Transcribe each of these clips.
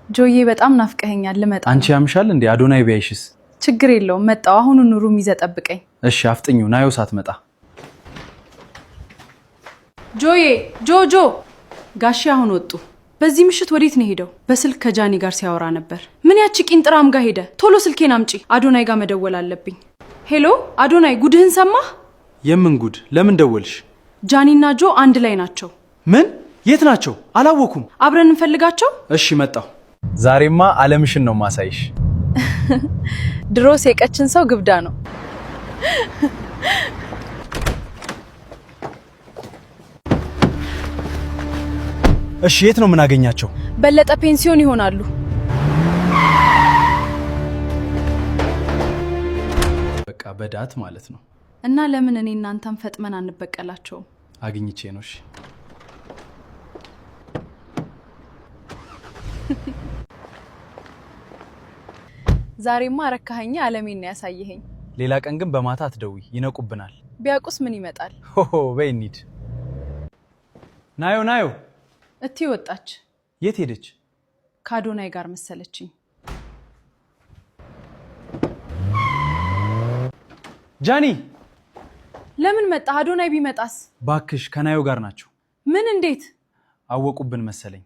ጆዬ በጣም ናፍቀኸኛል። ልመጣ አንቺ ያምሻል እንዴ? አዶናይ ቢያይሽስ? ችግር የለውም መጣው። አሁኑኑ room ይዘህ ጠብቀኝ። እሺ አፍጥኙ፣ ናዮ ሳትመጣ። ጆዬ ጆጆ፣ ጋሼ አሁን ወጡ። በዚህ ምሽት ወዴት ነው ሄደው? በስልክ ከጃኒ ጋር ሲያወራ ነበር። ምን ያቺ ቂንጥራም ጋር ሄደ? ቶሎ ስልኬን አምጪ፣ አዶናይ ጋር መደወል አለብኝ። Hello አዶናይ፣ ጉድህን ሰማህ? የምን ጉድ? ለምን ደወልሽ? ጃኒና ጆ አንድ ላይ ናቸው። ምን? የት ናቸው? አላወኩም። አብረን እንፈልጋቸው። እሺ መጣሁ። ዛሬማ አለምሽን ነው ማሳይሽ። ድሮስ የቀችን ሰው ግብዳ ነው። እሺ የት ነው የምናገኛቸው? በለጠ ፔንሲዮን ይሆናሉ። በቃ በዳት ማለት ነው። እና ለምን እኔ እናንተን ፈጥመን አንበቀላቸውም? አግኝቼ ነው። እሺ ዛሬማ አረካኸኝ፣ አለሜን ነው ያሳየኸኝ። ሌላ ቀን ግን በማታ አትደውይ፣ ይነቁብናል። ቢያውቁስ ምን ይመጣል? ሆሆ በይ እንሂድ። ናዮ ናዮ፣ እቲ ወጣች። የት ሄደች? ከአዶናይ ጋር መሰለችኝ። ጃኒ ለምን መጣ? አዶናይ ቢመጣስ? ባክሽ ከናዮ ጋር ናቸው። ምን? እንዴት? አወቁብን መሰለኝ።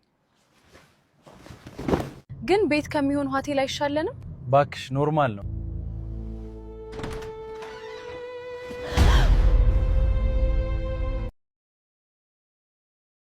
ግን ቤት ከሚሆን ሆቴል አይሻለንም? ባክሽ normal ነው።